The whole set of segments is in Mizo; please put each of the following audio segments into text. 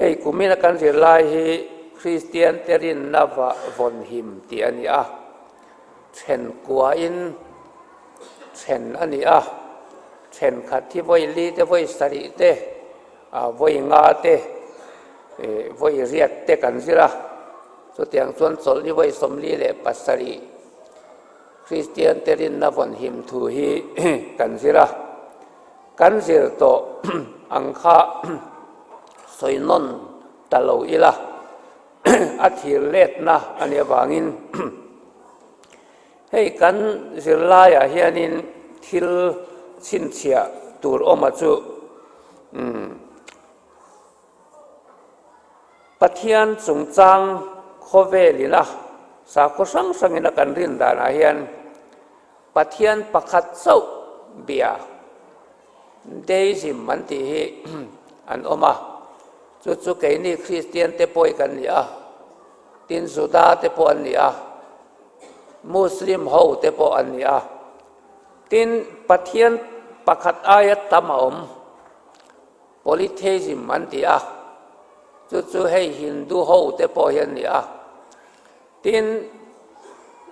Hei kumina kan zirlai hi Kristian te rinna vawn him tih a ni a, then kuain then a ni a, thenkhat hi vawi li te vawi sarih te vawi nga te vawi riat te kan zir a, chutiang chuan chawlhni vawi 47 Kristian te rinna vawn him thu hi kan zir a. Kan zir tawh ang kha sawi nawn ta lo ila, a thir letna a nih avangin hei kan zirlaiah hianin thil chhinchhiah tur awma chu Pathian chungchang khawvelin a sakhaw hrang hrangin a kan rin danah hian Pathian pakhat chauh bia Deism an tih hi an awm a, chu chu keini Kristian te pawh hi kan ni a, tin Juda te pawh an ni a, Muslim ho te pawh an ni a, tin Pathian pakhat aia tam a awm. Polytheism an ti a, chu chu hei Hindu ho te pawh hi an ni a. Tin,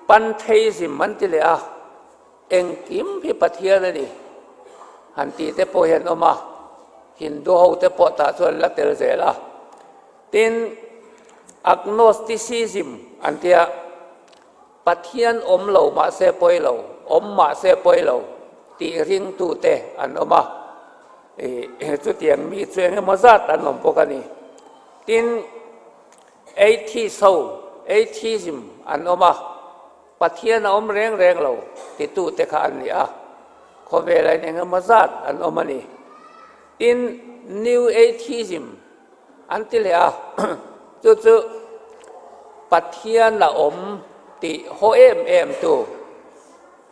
Pantheism an ti leh a, engkim hi Pathian a ni han tih te pawh hi an awm a, Hindu ho te pawh tah chuan an la tel zel a. Tin, Agnosticism an ti a, Pathian awm lo mahse pawi lo, awm mahse pawi lo tih ringtute an awm a, chutiang mi chu eng emaw zat an awm bawk a ni. Tin, atheist ho, atheism, an awm a, Pathian a awm reng reng lo titute kha an ni a, khawvelah in eng emaw zat an awm a ni. Tin, new atheism An ti leh a, chu chu Pathian a awm tih haw em em tu,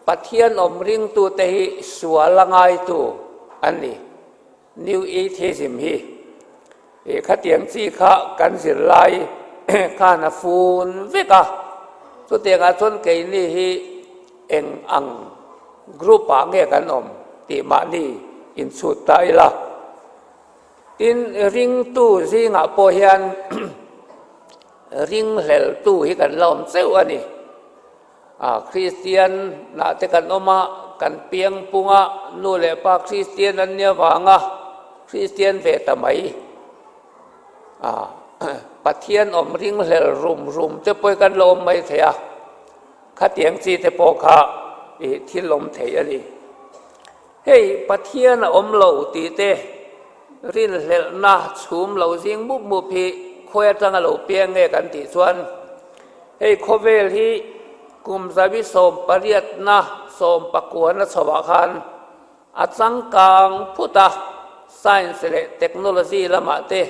Pathian awm ringtute hi sual a ngaitu an ni. New Atheism hi ih khatiang chi kha kan zirlai khan a fun vek a, chutiangah chuan keini hi eng ang group ah nge kan awm tih mahni inchhut ta ila. Tin, ringtu zingah pawh hian ringhleltu hi kan la awm cheuh a ni. A, Kristian nah te kan awm a, kan piang pung a, nu leh pa Kristian an nia vanga Kristian ve ta mai. A, Pathian awm ringhlel rum rum te pawh hi kan la awm mai thei a, khatiang chi te pawh kha ih thil awm thei a ni. Hei Pathian a awm lo tih te rinhlelhna chhum lo zing mup mup hi khawi atanga lo piang nge kan tih chuan hei khawvel hi kum zabi sawm pariatna sawm pakuana chhovah khan a changkang phut a, science leh technology lamah te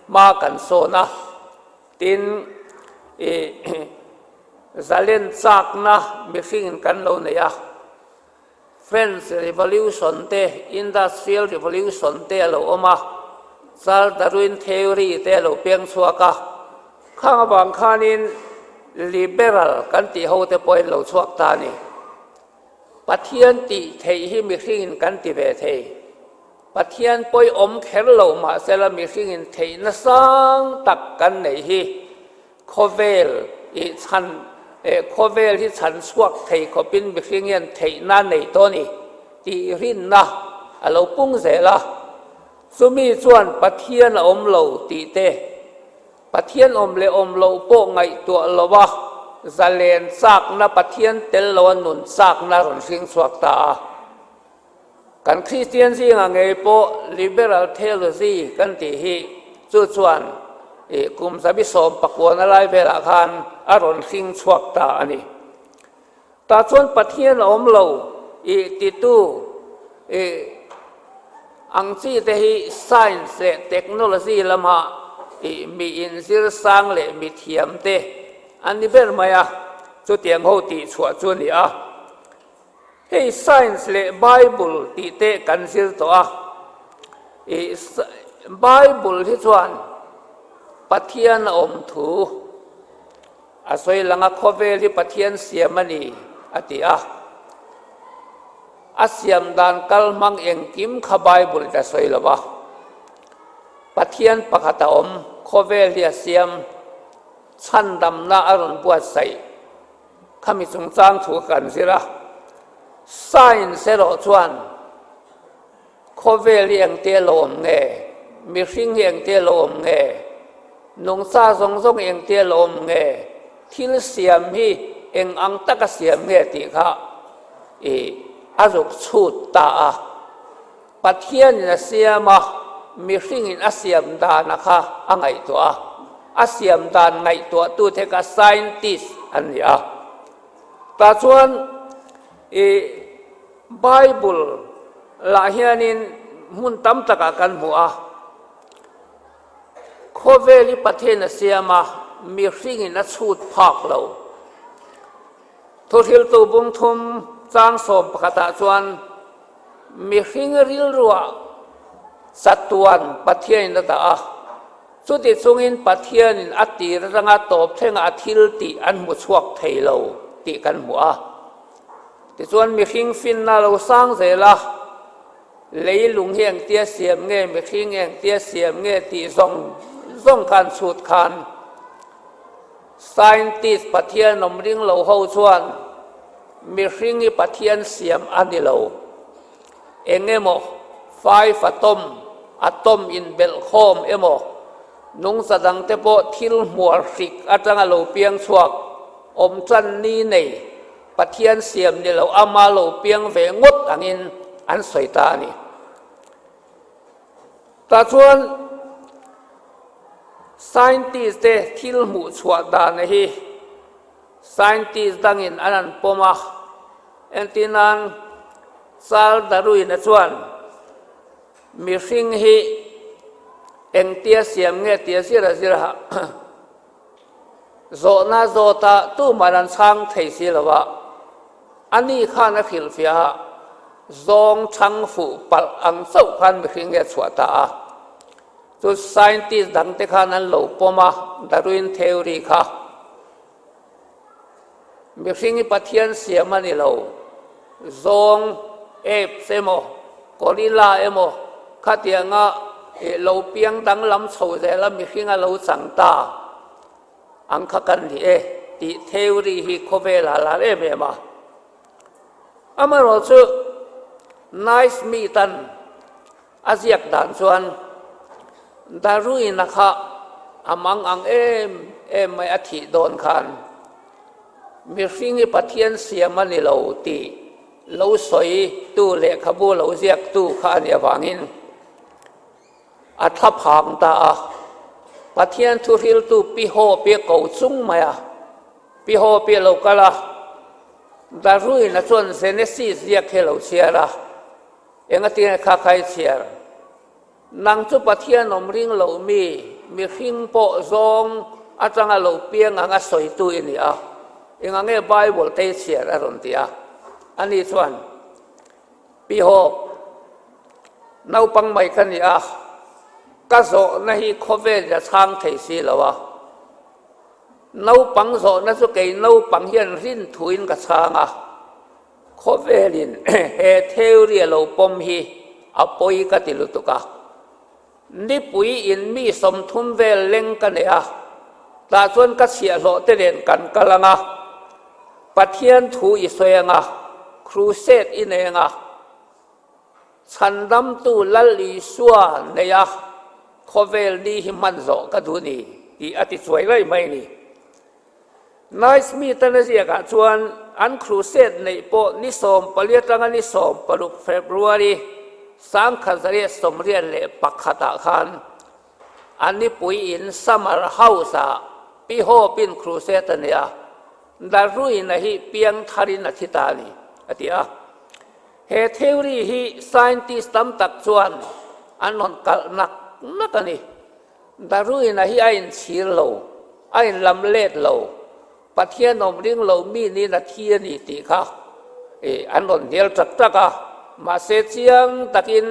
hma kan sawn a, tin ih zalen chakna mihringin kan lo nei a. French Revolution te, Industrial Revolution te a lo awm a, Charles Darwin Theory te a lo piang chhuak a, khang avang khanin Liberal kan tih ho te pawhin lo chhuak ta a ni. Pathian tih theih hi mihringin kan ti ve thei. Pathian pawi awm kher lo mahsela mihringin theihna sang tak kan neih hi Khawvel i chhan eh khawvel hi chhan chhuak thei khawpin mihring hian theihna nei tawh a ni tih rinna a lo pung zel a. Chumi chuan Pathian a awm lo tih te, Pathian awm leh awm loh pawh ngaihtuah lo a, zalen chakna Pathian tel lo a nun chakna a rawn hring chhuak ta a. Kan Kristian zingah ngei pawh Liberal Theology kan tih hi chu chuan ih kum zabi sawm pakuana lai velah khan a rawn hring chhuak ta a ni. Tah chuan Pathian a awm lo ih titu ih ang chi te hi science leh technology lama ih mi inzir sang leh mi thiam te an ni ber mai a, chutiang ho tih chhuah chu a ni a. Hei science leh Bible tih te kan zir tawh a, ih Bible hi chuan Pathian a awm thu a sawi lang a, khawvel hi Pathian siam a ni a ti a, a siam dan kal hmang engkim kha Bible in a sawi lo va. Pathian pakhat a awm, khawvel hi a siam, chhandamna a rawn buatsaih khami chungchang thu kan zir a. Science erawh chuan khawvel hi engtia lo awm nge, mihring hi engtia lo awm nge, nungcha zawng zawng hi engtia lo awm nge, thil siam hi eng ang taka siam nge tih kha ih a zuk chhut ta a. Pathianin a siam a, mihringin a siam dana kha a ngaihtuah a, a siam dan ngaihtuahtute kha scientist an ni a. Tah chuan i Bible lah hianin hmun tam takah kan hmu a, khawvel hi Pathian a siam a, mihringin a chhut phak lo. Thuhriltu bungthum chang sawm pakhatah chuan Mihring rilruah chatuan Pathianin a dah a, chuti chungin Pathianin a tir atanga tawp thlengah a thil tih an hmu chhuak thei lo tih kan hmu a. Tichuan mihring finna a lo sang zel a, leilung hi engtia siam nge, mihring engtia siam nge tih zawng zawng khan chhut khan Scientist Pathian awm ring lo ho chuan mihring hi Pathian siam a ni lo. Eng emaw five atom, atom inbelhkhawm emaw, nungcha dangte pawh thil hmuar hrik atanga lo piang chhuak, awm tan ni nei, Pathian siam ni lo ama lo piang ve ngawt angin an sawi ta a ni. Tah chuan scientist te thil hmuh chhuah dan hi scientist dangin an an pawm a, entir nan Charles Darwin-a chuan mihring hi engtia siam nge tia zir a zir a, zawhna zawta tuman an chhang thei si lo a, Ani khan a hrilhfiah a, zawng chhang fuh palh ang chauh khan mihring hi a chhuah ta a. Chu scientist dangte khan an lo pawm a, Darwin theory kha. Mihring hi Pathian siam a ni lo, zawng, apes emaw, gorilla emaw khatianga lo piang danglam chho zela mihring a lo chang ta. Ang kha kan ni e tih theory hi khawvel a lar em em a. Amaherawhchu Naismith-a'n a ziak dan chuan Darwin-a kha a mang ang em em mai a thih dawn khan mihring hi Pathian siam a ni lo tih lo sawi tu lehkhabu lo ziak tu kha a nih avangin A thla phang ta a, Pathian thuhriltu Pi Hope-i a ko chung mai a. Pi Hope-i a lo kal a, Darwin-a chuan Genesis ziak hi a lo chhiar a, Engatinge kha kha i chhiar? Nang chu Pathian awm ring lo mi, mihring pawh zawng atanga lo piang anga sawitu i ni a, engange Bible te i chhiar? a rawn ti a. Ani chuan, Pi Hope, naupang mai ka ni a, ka zawhna hi khawvel a chhang thei si lo a. Naupang zawhna chu kei naupang hian rin thuin ka chhang a, khawvelin he theory a lo pawm hi a pawi ka ti lutuk a. Nipui in mi 30 vel leng ka nei a, tah chuan ka chhiahhlawh te nen kan kal ang a, Pathian thu i sawi ang a, crusade i nei ang a, Chhandamtu Lal Isua nei a, khawvel ni hi hman zawh ka duh ni tih a ti chuai raih mai a ni. Naismith-a na ziakah chuan an crusade neih pawh ni 14 atanga ni 16 February 1981 ah khan a nipui in Summer House-ah Pi Hope-in crusade a nei a, Darwin-a hi piang tharin a thi ta a ni, a ti a. He theory hi scientist tam tak chuan an rawn kalh nak nak a ni. Darwin-a hi a inchhir lo, a inlam let lo, Pathian awm ring lo mi niin a thi a ni tih kha an rawn hnial tak tak a, mahse chiang takin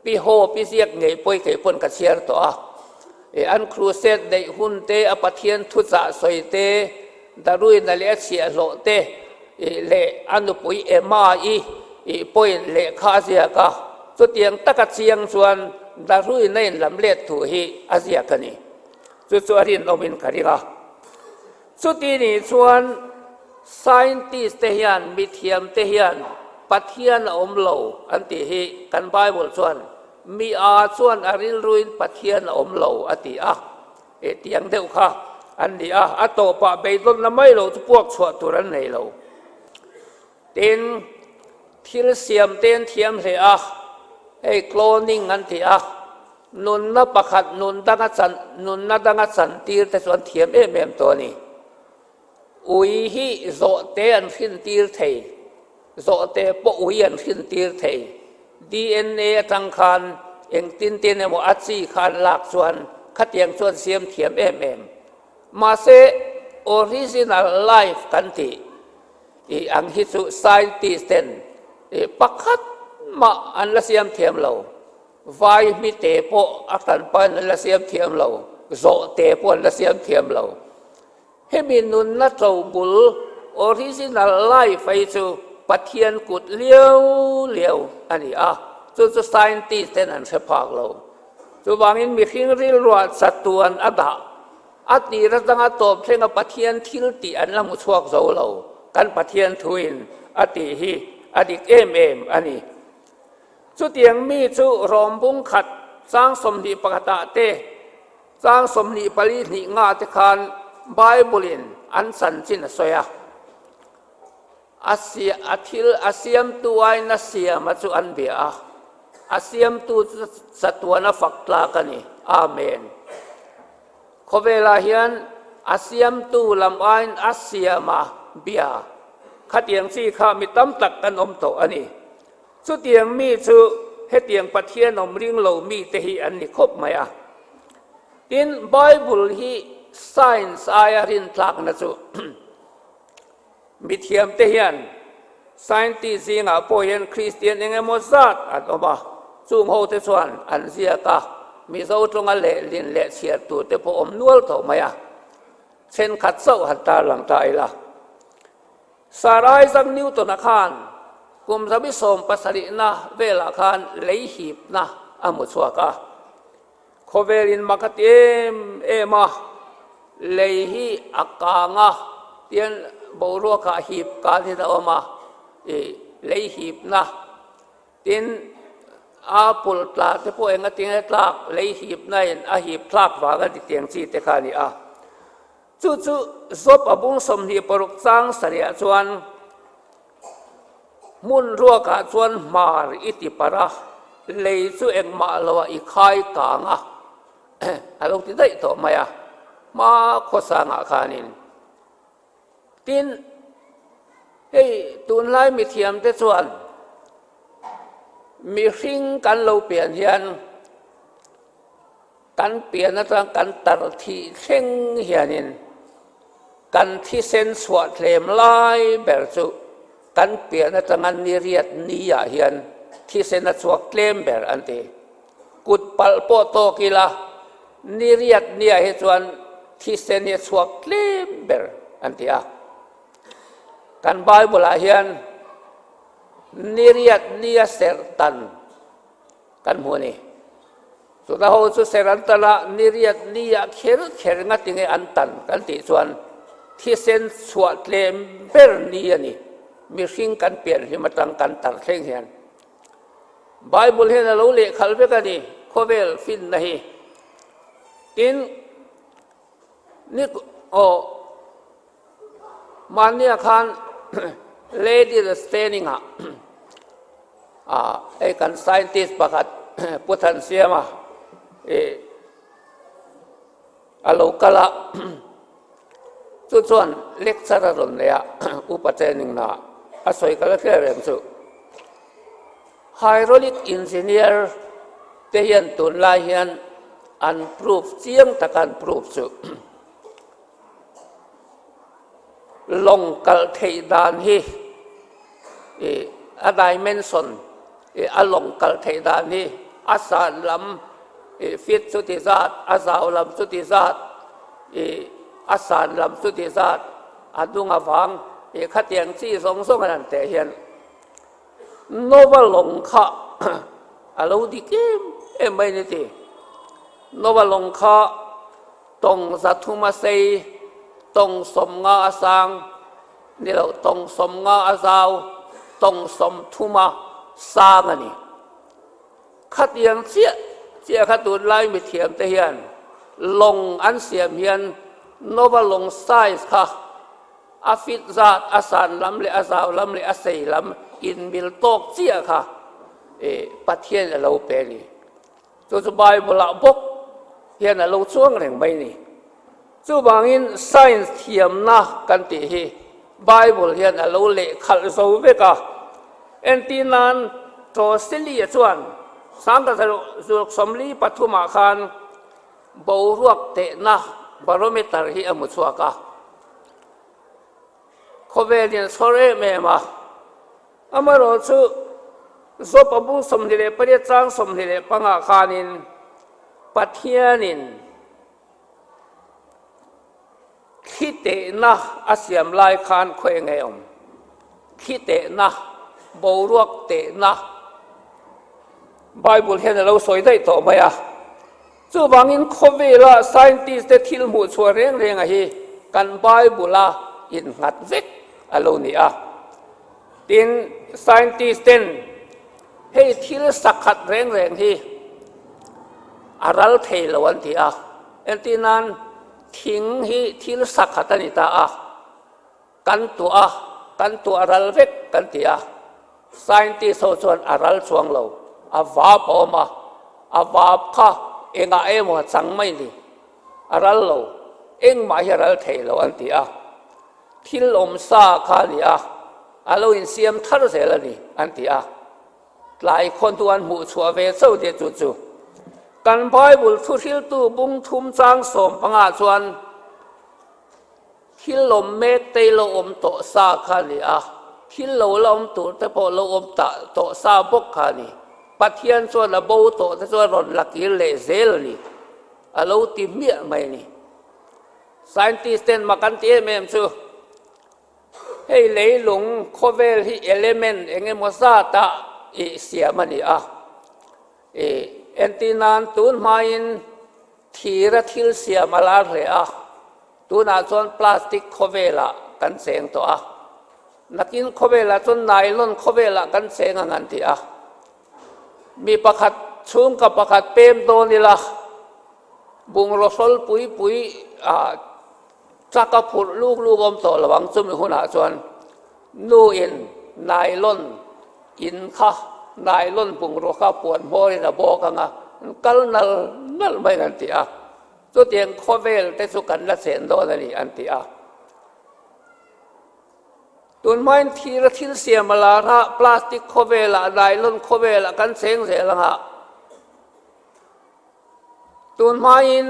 Pi Hope i ziak ngei pawi kei pawn ka chhiar tawh a, an crusade neih hun te, a Pathian thuchah sawi te, Darwin-a leh a chhiahhlawh te leh a nupui Emma-i pawhin lehkha a ziak a, chutiang taka chiang chuan. Darwin a inlam let thu hi a ziak a ni. Chu chu a rinawmin ka ring a. Chuti nih chuan scientist te hian, mithiam te hian Pathian a awm lo an tih hi kan Bible chuan mi a chuan a rilruin Pathian a awm lo a ti a. Eh tiang deuh kha an ni a, a tawpah beidawnna mai lo chu puak chhuah tur an nei lo. Tin, thil siam te an thiam hle a, hei cloning an ti a, nunna pakhat nun danga chan nunna danga chantir te chu an thiam em em tawh a ni. Ui hi zawhte an hrintir thei, zawhte pawh ui an hrintir thei. DNA atang khan engtin tin emaw a chi kha an lak chuan khatiang chuan siam thiam em em. Mahse original life kan tih i ang hi chu scientist ten i pakhat mah an la siam thiam lo. Vai hmite pawh a hranpain an la siam thiam lo, zawhte pawh an la siam thiam lo. Hemi nunna to bul, original life, hi chu Pathian kut liau liau a ni a, chu chu scientist ten an hre phak lo. Chuvangin mihring rilruah chatuan a dah, a tir atanga tawp thlenga Pathian thil tih an la hmu chhuak zo lo, kan Pathian thuin a tih hi a dik em em a ni. Chutiang mi chu rawmbung khat chang 21 ah te, Chang 24 hnih nga te khan Bible-in an chanchin a sawi a, a a thil a siamtu aiin a siama chu an bia a, a siamtu chu chatuan a fak tlak a ni. Amen. Khawvelah hian a siamtu lam aiin a siama bia khatiang chi kha mi tam tak kan awm tawh a ni. Chutiang mi chu hetiang Pathian awm ring lo mite hi an ni khawp mai a. Tin, Bible hi science aia rintlakna chu mithiamte hian scientist zingah pawh hian Kristian eng emaw zat an awm a, chung hote chuan an ziak a, Mizo tawnga lehlin leh chhiar turte pawh awm nual tawh mai a, thenkhat chauh han tarlang ta ila. Sir Isaac Newton-a khan kum 17%na velah khan lei hipna a hmu chhuak a. Khawvelin mak a ti em em a, lei hi a kang a, tian boruakah hip kan hian a awm a, ih lei hipna tin apple tla te pawh eng a tinge tlak lei hipna in a hip thlak vang a ti tiang chi te kha a ni a. Chu chu Job a bung 26 chang sarihah chuan hmun ruakah chuan hmar i ti parh a, lei chu engmah loah i khai kang a, a lo ti daih tawh mai a, hma khawsangah khanin. Tin, hei tunlai mithiamte chuan mihring kan lo pian hian, Kan pian atang kan tar thih thleng hianin kan thisen chhuah tlem lai ber chu kan pian atanga ni riat ni ah hian thisen a chhuak tlem ber an ti. Kut palh pawh tawk ila ni riat ni ah hi chuan thisen hi a chhuak tlem ber an ti a. Kan Bible ah hian ni riat ni a serh tan Kan hmu a ni. Chuna ho chu ser an tan a, ni riat ni ah kher kher nga tinge an tan kan tih chuan thisen chhuah tlem ber ni a ni. Mihring kan pian hlim atang kan tar thleng hian Bible hian a lo lehkhalh vek a ni khawvel finna hi. Tin, ni aw Mahnia khan Lady the Standing ah ah hei kan scientist pakhat Pu Thansiama ih a lo kal a chu chuan lecture a rawn nei a upa training na a sawi ka la hria reng chu Hydraulic engineer te hian tunlai hian an proof chiang taka an proof chu. Lawng kalh theih dan hi ih a dimension ih a lawng kalh theih dan hi a san lam ih feet chuti zat a zau lam chuti zat ih a san lam chuti zat a hnung avang ih khatiang chi zawng zawng an han teh hian Nova lawng kha a lo dik em. em mai ni ti. Nova lawng kha tawng 300 a sei, tawng 50 a sang, ni lo tawng 50 a zau, tawng 30 a sang a ni. Khatiang chiah chiah kha tunlai mithiam te hian lawng an siam hian Nova lawng size kha a fit zat, a san lam leh a zau lam leh a sei lam inmil tawk chiah kha Pathian a lo pe a ni. Chu chu Bible-ah bawk hian a lo chuang reng mai a ni. Chuvangin science thiamna kan tih hi Bible hian a lo lehkhalh zo vek a. Entir nan Toselia chuan 1943 ah khan boruak tehna barometer hi a hmu chhuak a. Khawvelin a chhawr em em a. Amaherawhchu Job-a bung 28 chang 25 khanin Pathianin Thli tehna a siam lai khan khawi nge awm? Thli tehna, boruak tehna Bible hian a lo sawi daih tawh mai a. Chuvangin khawvela scientist te thil hmuh chhuah reng reng a hi kan Bible a innghat vek a lo ni a. Tin, scientist ten hei thil sakhat reng reng hi a ral thei lo an ti a. Entir nan thing hi thil sakhat a ni ta a, kan tuah a, kan tuah ral vek kan ti a. Scientist ho chuan a ral chuang lo, a vap a awm a, a vap kha engah emaw a chang mai ni, a ral lo, engmah hi a ral thei lo an ti a. Thil awm sa kha a ni a, a lo insiam thar zel a ni, an ti a. Tlai khawntu an hmuh chhuah ve chauh te chu chu. Kan Bible thuhriltu bung thum chang 15 chuan thil awm mek te lo awm tawh sa kha a ni a, thil lo la awm tur te pawh lo awm tah tawh sa bawk kha a ni. Pathian chuan a bo tawh te chu a rawn la kir leh zel a ni, a lo ti hmiah mai a ni. Scientist ten mak an ti em em chu hei leilung khawvel hi element eng emaw zata ih siam a ni a. Ih entir nan tun hmain thira thil siam a lar hle a, tunah chuan plastic khawvelah kan cheng tawh a, nakin khawvelah chuan nylon khawvelah kan cheng ang an ti a. Mi pakhat chhungkaw pakhat pem dawn ila Bungraw hrawl pui pui ah truck a phurh luk luk awm tawh lo ang chumi hunah chuan nu in nylon in kha nylon bungraw kha puan hmawr in a bawk ang a an kal nal nal mai an ti a chutiang khawvel te chu kan la chen dawn a ni an ti a. Tunhmain thir a thil siam a lar a plastic khawvel ah nylon khawvel ah kan cheng zel ang a. Tun hmain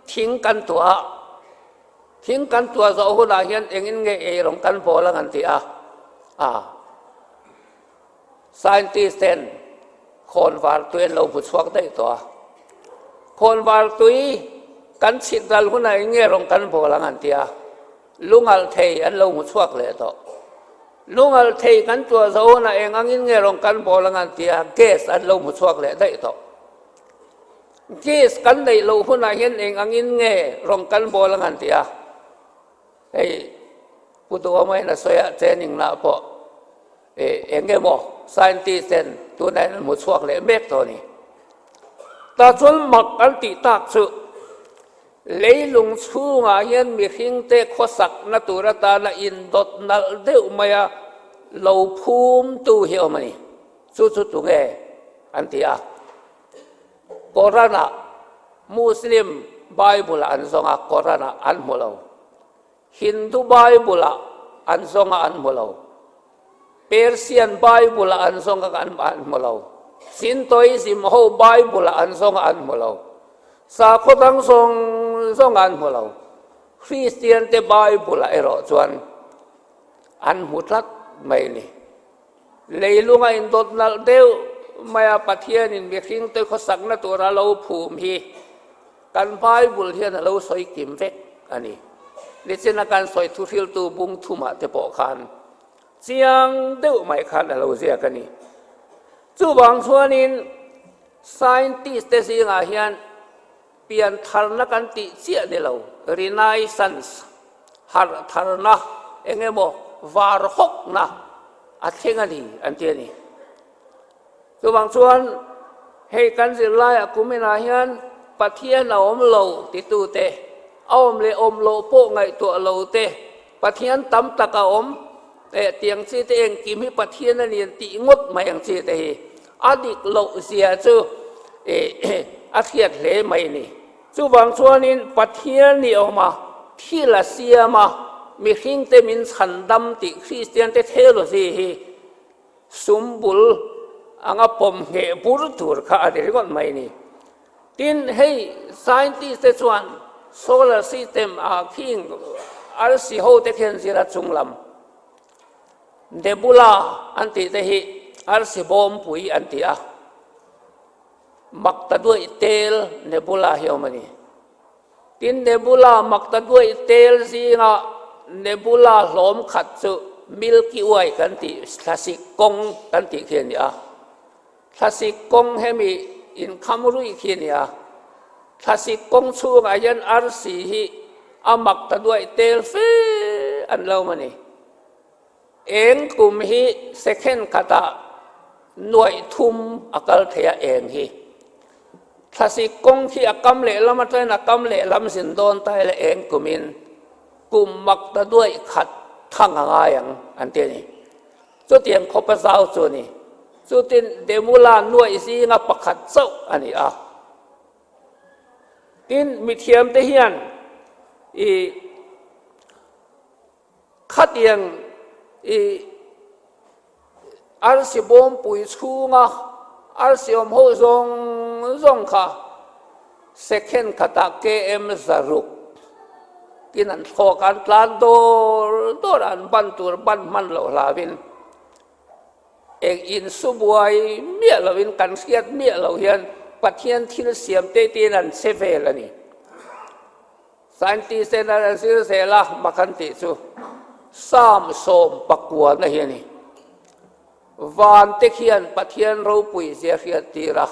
thing kan tuah a, thing kan tuah zawh hunah hian engin nge ei rawng kan bawl ang an ti a, a scientist ten khawnvar tui an lo hmu chhuak daih tawh a, khawnvar tui kan chhit ral hunah eng nge rawng kan bawl ang an ti a, lungalh thei an lo hmu chhuak leh tawh. Lungalh thei kan tuah zawh hunah eng angin nge rawng kan bawl ang an ti a, gas an lo hmu chhuak leh daih tawh. Gas kan neih loh hunah hian eng angin nge rawng kan bawl ang an ti a, hei Pu Duhawma hian a sawi a, training lah pawh eng emaw scientist ten tunah hian an hmu chhuak leh mek tawh a ni. Tah chuan mak an tih tak chu leilung chhungah hian mihringte khawsakna tur atana indawt nalh deuh maia lo phumtu hi a awm a ni. Chu chu tunge an ti a. Koran-ah Muslim Bible-ah an zawng a, Koran-ah an hmu lo. Hindu Bible-ah an zawng a, an hmu lo. Persian Bible-ah an zawng a, an hmu lo. Shintoism ho Bible-ah an zawng a, an hmu lo. Sakhaw dang zawng zawng an hmu lo. Kristiante Bible-ah erawh chuan an hmu tlat mai a ni. Leilunga indawt nalh deuh maia Pathianin mihringte khawsakna tura lo phum hi kan Bible hian a lo sawi kim vek a ni. Nichina kan sawi thuhriltu bung thumah te pawh khan chiang deuh mai khan a lo ziak a ni. Chuvang chuanin. Scientist te zingah hian pian tharna kan tih chiah ni lo, Renaissance, harh tharna eng emaw var hawkna a thleng a ni an ti a ni. Chuvang chuan hei kan zirlaiah kuminah hian Pathian a awm lo titute, a awm leh awm loh pawh ngaihtuah lo te, Pathian tam tak a awm eh tiang chi te engkim hi Pathian a ni an tih ngawt mai ang chi te hi a dik loh zia chu eh a hriat hle mai a ni. Chuvang chuanin Pathian ni awm a, thil a siam a, mihringte min chhan dam tih Kristian te theology hi sum bul anga pawm ngheh bur tur kha a ni ringawt mai a ni. Tin, hei scientist te chuan solar system ah khing arsi ho te khian zir a chung lam nebula an tih te hi arsi bawmpui an ti a, makta duaih tel nebula hi a awm a ni. Tin, nebula makta duaih tel zinga nebula hlawm khat chu Milky Way kan tih thlasik kawng kan tih khi a ni a. Thlasik kawng hemi inkham ruih khi a ni a, thlasik kawng chhungah hian arsi hi a mak ta duaih tel fe an lo awm a ni. Eng kum hi second khatah nuaih thum a kal thei a eng hi. Thlasik kawng khi a kam lehlam atangin a kam lehlam zin dawn ta ila eng kumin kum mak ta duaih khat thang a ngai ang an ti a ni. Chutiang khawp a zau chu a ni. Chutin Demula nuaih zinga pakhat chauh a ni a. Tin, mithiamte hian i khatiang i arsi bawmpui chhunga arsi awm ho zawng zawng kha second khatah KM 600 tin an thlawk a, an tlan dawr dawr a, an ban tur ban hman loh hlauhin eng insu buai miah lohin kan hriat miah loh hian Pathian thil siam te tiin an che vel a ni. Scientist ten an zir zel a, mak an tih chu Psalm 19 na hi a ni. Van te khian Pathian ropui zia hriat tir a,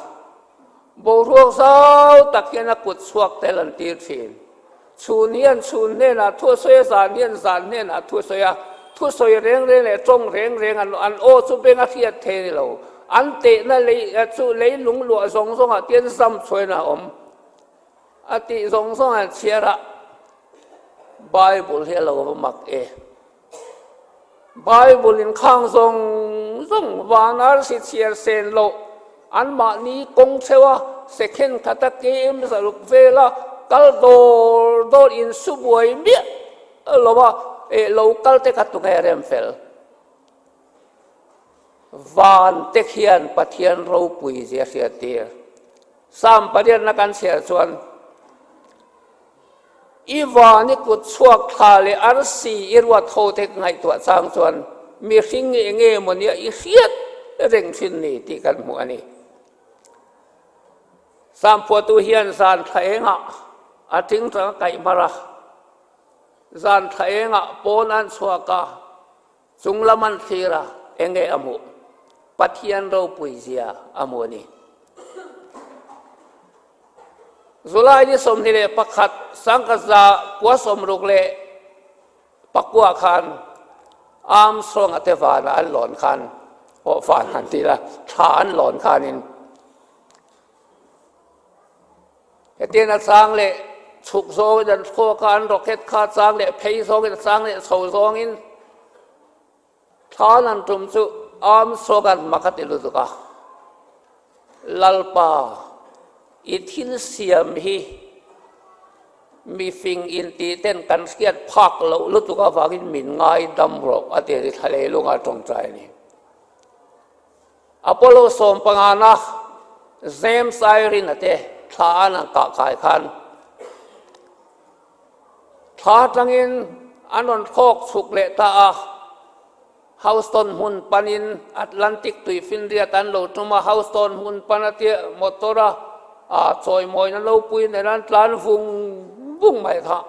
boruak zau tak hian a kut chhuak tel an tir thin. Chhun hian chhun hnenah thu a sawi a, zan hian zan hnenah thu a sawi a. Thusawi reng reng leh tawng reng reng an an aw chu beng a hriat thei a ni lo. An tehna lei chu lei lung luah zawng zawngah tian zam chhuain a awm. A tih zawng zawng an chhiar a, Bible hi a lo va mak e. Bible in khang zawng zawng van arsi chhiar sen loh anmahni kawng theuh a, second khata kem 600 vela kal dawr dawr in su buai miah lo a, eh lo kal te kha tunge rem fel. Van te khian Pathian ropui zia hriat tir. Psalm pariatna kan chhiar chuan, I van i kut chhuak thla leh arsi i ruat ho te ngaihtuah chang chuan mihring i enge maw nia i hriat reng thin ni tih kan hmuh a ni. Psalm phuahtu hian zan thla engah a tingtang a kaih hmar a, zan thla engah pawn an chhuak a, Chung lam an thlir a, enge a hmuh? Pathian ropui zia a hmu a ni. July ni 21 1969 khan Armstrong-a te vanah an lawn khan, aw van han ti la, thla an lawn khanin Hetiang a chang leh chhuk zawngin an thlawk a, an rocket kha a chang leh phei zawngin a chang leh chho zawngin thlan an tum chu Armstrong an mak a ti lutuk a, Lalpa, i thil siam hi mifing intih ten kan hriat phak loh lutuk avangin min ngaidam rawh a ti a ni, thla leilunga tawngtai a ni. Apollo sawmpangana James Irene-a te thla an an kah kai khan thla atangin an rawn thlawk chhuk leh ta a, Houston hmun panin Atlantic tuifinriat an lo tum a, Houston hmun pan a tia motor a chawimawina lopui nen an tlan vung vung mai kha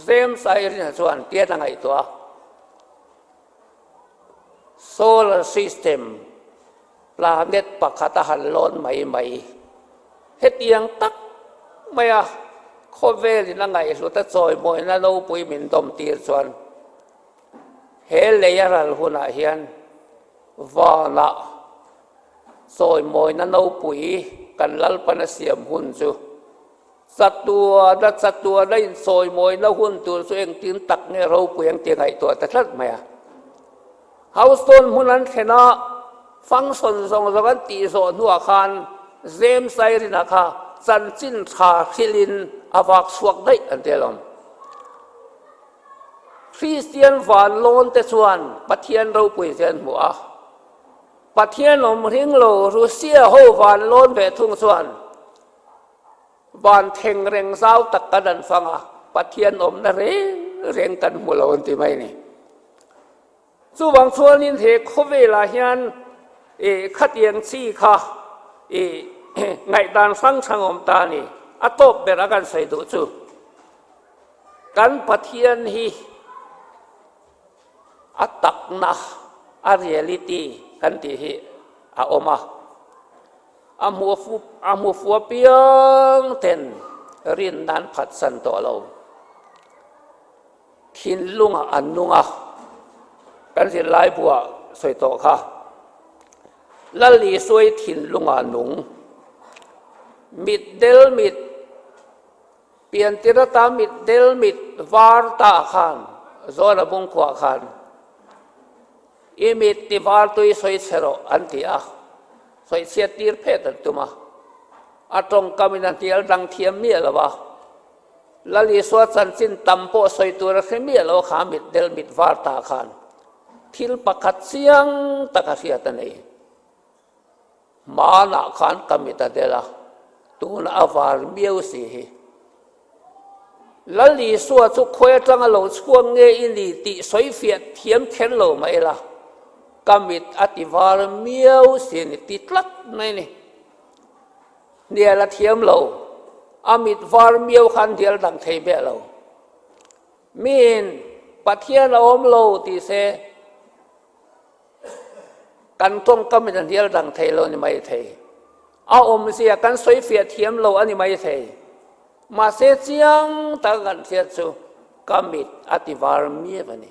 James Irene-a chuan tian a ngaihtuah a. Solar system planet pakhat a han lawn mai mai. Hetiang tak maia khawvelin a ngaihhlut a chawimawina ropui min dawmtir chuan he lei a ral hunah hian vanah chawimawina nopui kan Lalpan a siam hun chu chatuana chatuana inchawimawina hun tur chu engtin tak nge ropui ang tih a ngaihtuah ta tlat mai a. Houston hmun an thlen a, function zawng zawng an tih zawh hnuah khan James Irene-a kha chanchin tha hrilhin a vak chhuak daih an ti alawm. Kristian vanlawn te chuan Pathian ropui zia an hmu a, Pathian awm ring lo Russia ho vanlawn ve thung chuan van thleng reng zau tak kan an fang a, Pathian awmna reng reng kan hmu lo an ti mai a ni. Chuvang chuanin he khawvelah hian i khatiang chi kha i ngaihdan hrang hrang awm ta a ni. A tawp ber a kan sawi duh chu kan Pathian hi a takna, a reality kan tih hi a awm a. A hmu fua piang ten rinna an phatsan tawh lo. Thinlungah an nung a, kan zirlai buah sawi tawh kha. Lal Isuai thinlungah nung. Mit del mit, piantir ata mit del mit var ta khan, Zawna bungkhuah khan, i mit ti var tui sawi chhe rawh an ti a, sawi chhiat tir phet an tum a. A tawngkamin a hnial dang thiam miah lo a. Lal Isua chanchin tam pawh sawi tur a hre miah lo kha mit del mit var ta khan thil pakhat chiang tak a hriat a nei. Hmanah khan ka mit a del a, tunah a var miau si hi. Lal Isua chu khawi atanga lo chhuak nge i ni tih sawi fiah thiam kher lo mah ila, ka mit a ti var miau si a ni ti tlat mai a ni. Hnial a thiam lo, a mit var miau khan hnial dang thei beh lo. Miin Pathian a awm lo ti se kan tawngkam in a hnial dang thei lo a ni mai thei. A awmzia kan sawifiah thiam lo a ni mai thei. Mahse chiang taka kan hriat chu ka mit a ti var miau a ni.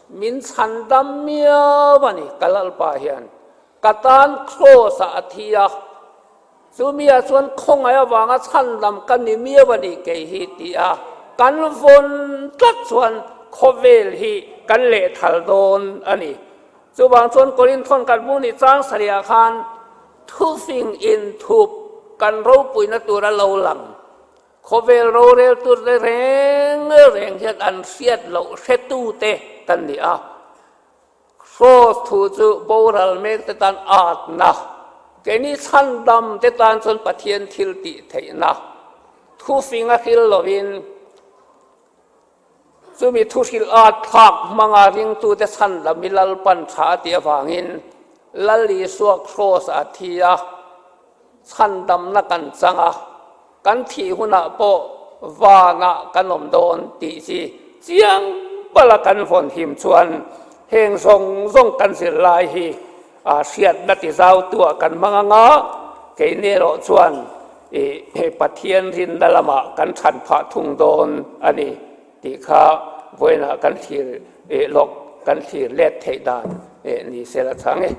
Min chhandam miau a ni ka Lalpa hian. Ka tan Kraws ah a thi a, chumi ah chuan khawngaih avanga chhandam ka ni miau a ni kei hi ti a kan vawn tlat chuan khawvel hi kan lehthal dawn a ni. Chuvang chuan Korinthawn kan hmuh ni chang sarih ah khan thufing inthup kan ropuina tur a lo lang. Khawvel rorel tur te reng reng hian an hriat loh hretute kan ni a. Kraws thu chu boral mek te tan atna, keini chhandam te tan chuan Pathian thil tih theihna thufing a hril lovin chumi thu hrilh at thlak hmanga ringtute chhandam hi Lalpan tha a tih avangin Lal Isua kraws a thi a, chhandamna kan chang a, kan thih hunah pawh vanah kan awm dawn tih chi chiang pala kan vawn him chuan heng zawng zawng kan zirlai hi hriatna ti zautuah kan hmang anga keini erawh chuan Pathian rinna lamah kan chhan phah thung dawn a ni tih kha vawiinah kan thlir lawk kan thlir let theih dan ni se la chang e.